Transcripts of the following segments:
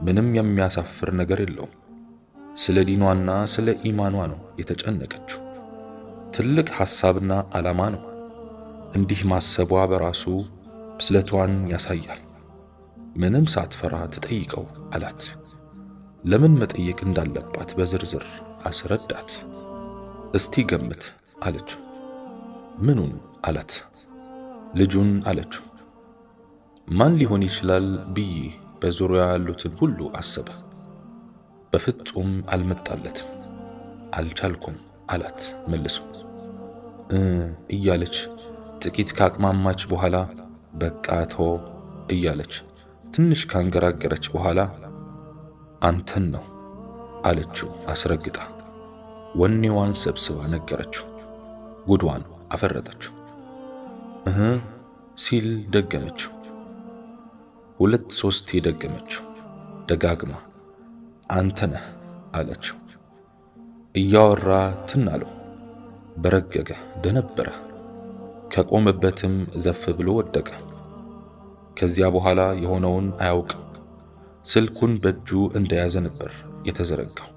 ምንም የሚያሳፍር ነገር የለውም። ስለ ዲኗና ስለ ኢማኗ ነው የተጨነቀችው። ትልቅ ሐሳብና ዓላማ ነው። እንዲህ ማሰቧ በራሱ ብስለቷን ያሳያል። ምንም ሳትፈራ ትጠይቀው አላት። ለምን መጠየቅ እንዳለባት በዝርዝር አስረዳት። እስቲ ገምት አለችው። ምኑን አላት። ልጁን አለችው። ማን ሊሆን ይችላል ብዬ በዙሪያ ያሉትን ሁሉ አሰበ። በፍጹም አልመጣለትም። አልቻልኩም አላት መልሶ። እያለች ጥቂት ካቅማማች በኋላ በቃ ተው እያለች ትንሽ ካንገራገረች በኋላ አንተን ነው አለችው አስረግጣ። ወኔዋን ሰብስባ ነገረችው። ጉድዋን አፈረጠችው። እህ ሲል ደገመችው። ሁለት ሶስቴ ደገመችው። ደጋግማ አንተ ነህ አለችው። እያወራ ትናለው። በረገገ፣ ደነበረ። ከቆመበትም ዘፍ ብሎ ወደቀ። ከዚያ በኋላ የሆነውን አያውቅም። ስልኩን በእጁ እንደያዘ ነበር የተዘረጋው።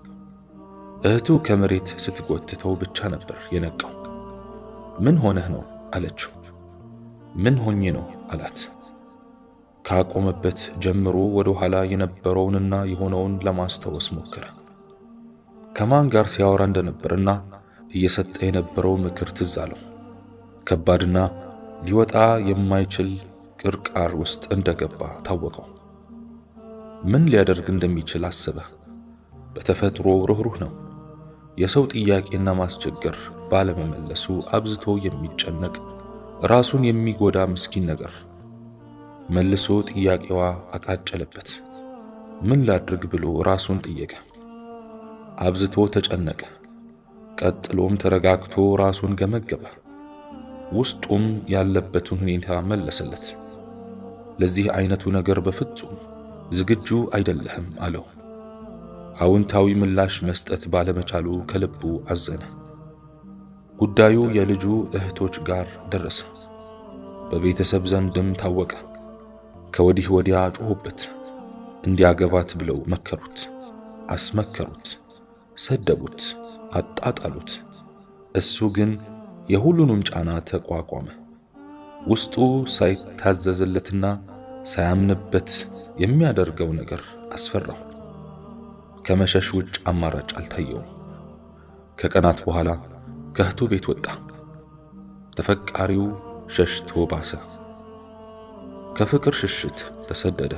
እህቱ ከመሬት ስትጎትተው ብቻ ነበር የነቃው። ምን ሆነህ ነው አለችው። ምን ሆኜ ነው አላት። ካቆመበት ጀምሮ ወደ ኋላ የነበረውንና የሆነውን ለማስታወስ ሞከረ። ከማን ጋር ሲያወራ እንደነበርና እየሰጠ የነበረው ምክር ትዝ አለው። ከባድና ሊወጣ የማይችል ቅርቃር ውስጥ እንደገባ ታወቀው። ምን ሊያደርግ እንደሚችል አሰበ። በተፈጥሮ ርኅሩህ ነው። የሰው ጥያቄና ማስቸገር ባለመመለሱ አብዝቶ የሚጨነቅ፣ ራሱን የሚጎዳ ምስኪን ነገር። መልሶ ጥያቄዋ አቃጨለበት። ምን ላድርግ ብሎ ራሱን ጠየቀ። አብዝቶ ተጨነቀ። ቀጥሎም ተረጋግቶ ራሱን ገመገበ። ውስጡም ያለበትን ሁኔታ መለሰለት። ለዚህ አይነቱ ነገር በፍጹም ዝግጁ አይደለህም አለው። አዎንታዊ ምላሽ መስጠት ባለመቻሉ ከልቡ አዘነ። ጉዳዩ የልጁ እህቶች ጋር ደረሰ። በቤተሰብ ዘንድም ታወቀ። ከወዲህ ወዲያ ጮሁበት። እንዲያገባት ብለው መከሩት፣ አስመከሩት፣ ሰደቡት፣ አጣጣሉት። እሱ ግን የሁሉንም ጫና ተቋቋመ። ውስጡ ሳይታዘዝለትና ሳያምንበት የሚያደርገው ነገር አስፈራው። ከመሸሽ ውጭ አማራጭ አልታየውም። ከቀናት በኋላ ከእህቱ ቤት ወጣ። ተፈቃሪው ሸሽቶ ባሰ። ከፍቅር ሽሽት ተሰደደ።